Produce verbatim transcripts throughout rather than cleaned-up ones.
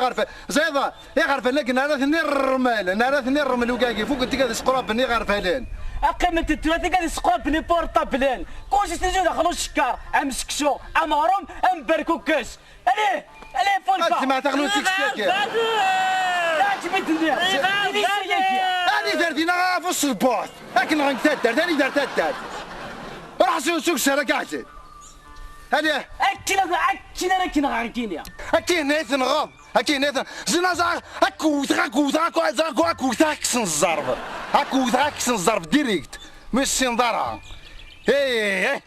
iɣerfan. Ẓiḍ, iɣerfan akken ara ten-irrmel, ara ten-irrmel ugagi, fukken tigad isqraben iɣerfalen. Aqqimet tura tigad isqraben iportablen. Kulci s-tizi daxel ucekkar, am seksu, am aɣrum, am berkukes. Allez, allez, Fulka. Ad tsemɛet aɣlun s-, iɣerfan! Akken i d-nniɣ. Iɣerfan! Ini-as yagi. Ani terdin ɣef uṣelbuḥ. Akken ɣen taddart, ani dar taddart. Ruḥ s-, s-, ukessar akka ɛzil. Ani. Akken, akken ara k-nɣeɣ nekkini. Akken i tenɣeḍ. Akken i ten-, zina zaɣ, akkewteɣ, akkewteɣ, akkewteɣ, akkewteɣ, akksen zzerb. Akkewteɣ, akksen zzerb direct. Mi ssineḍ ara. Hey, hey.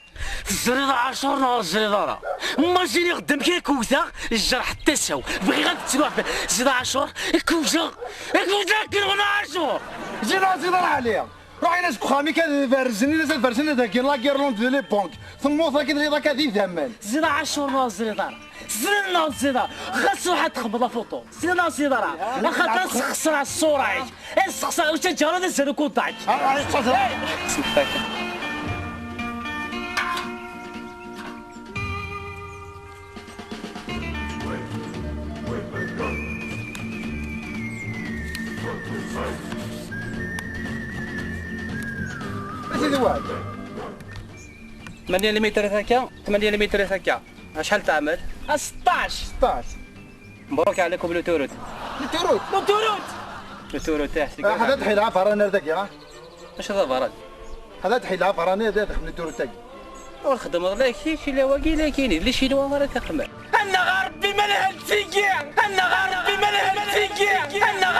Tezriḍ a Ɛacur neɣ ur tezriḍ ara? Mazini xeddem kra k-wteɣ, jerḥ tasa-w. Bɣiɣ ad tettruḥ. Ziḍ a Ɛacur, k-wteɣ, k-wteɣ akken ɣen a Ɛacur. Ziḍ a, ziḍ a Ɛli. Ruḥ in-as deg uxxam-ik ad berzen, in-as ad berzen ad heggin la guirlande de les banques. Temmuḍ akken tɣiḍ akka d idammen. Ziḍ a Ɛacur neɣ ur tezriḍ ara? Tezriḍ neɣ ur tezriḍ ara? Xas ruḥ ad txedmeḍ afuṭu. Tezriḍ neɣ ur tezriḍ ara? Axaṭer ad sxeṣreɣ ṣṣura-ik. Ad sxeṣreɣ, ur ttaǧǧa ara ad azal ukunṭak. A sidi Waɛli. Tmanya limitrit akka, tmanya limitrit akka. Acḥal teɛmel? A seṭṭac. Seṭṭac. Mbruk ɛlikum luturut. Luturut? Luturut! Luturut, eh, seg Ah, hada tḥila afarani ar dagi, ha? Mačči d abarani. Hada tḥila afarani, hada txem luturut-agi. Ur xeddmeḍ la kečč, la wagi, la kini. D licinwa ara txedmeḍ. Annaɣ a Ṛebbi ma lhant tigi! Annaɣ a Ṛebbi ma lhant tigi! Annaɣ